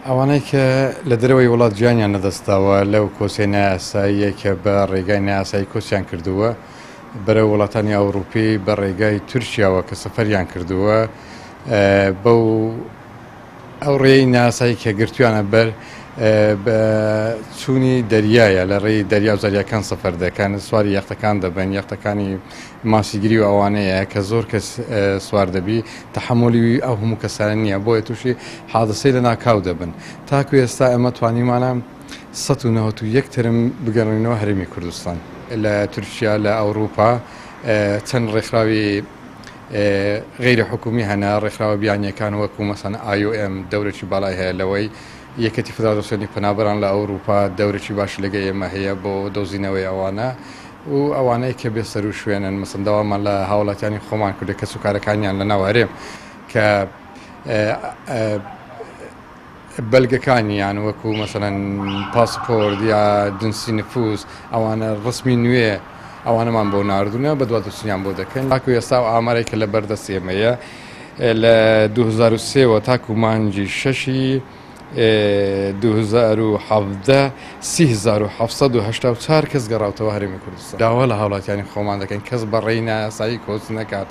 ئەوانەی کە لە دەرەوەی وڵات گیانیان لەدەستداوە لەو کۆچەی نایاساییە کە بە ڕێگای نایاسایی کۆچیان کردووە بەرەو وڵاتانی ئەوروپی بە ڕێگای تورکیاوە کە سەفەریان کردووە بەو ئەو ڕێی نایاسایی کە گرتویانە بەر بە چوونی دەریایە لە ڕێی دەریا و زەریاکان سەفەر دەکەن سواری یەختەکان دەبن یەختەکانی ماسیگری و ئەوانەیە کە زۆر کەس سوار دەبی تەحەمولی ئەو هەموو کەسانە نییە بۆیە تووشی حادسەی لە ناکاو دەبن تاکو ئێستا ئێمە توانیمانە 191 تەرم بگەڕێنەوە هەرێمی کوردستان. لە تورکیا لە ئەوروپا چەند ڕێکخراوی غەیرە حکومی هەنە ڕێکخراوە بیانیەکان وەکو مەسەن IOM دەورێکی باڵای هەیە لەوەی یەکێتی فدراسیۆنی پەنابەران لە ئەوروپا دەورێکی باشی لەگە ئێمە هەیە بۆ دۆزینەوەی ئەوانە و ئەوانەی کە بێ سەر و شوێنن مەسەن داوامان لە هاوڵاتیانی خۆمان کردە کەس و کارەکانیان لە ناو هەرێم کە بەلگەکانیان وەکو مەسەلەن پاسپۆرت یا جنسی نفوس ئەوانە ڕسمی نوێ ئەوانەمان بۆ ناردوونە بەدوادەچونیان بۆ دەکەن تاکو ئێستا ئەو ئامارێک کە لە بەردەست ئێمەیە لە 2003 وە تاکو مانگی شەشی 2017 3784 کەس گەڕاوتەوە هەرێمی کوردستان داوا لە هاوڵاتیانی خۆمان دەکەین کەس بە ڕێی نایاسایی کۆچ نەکات.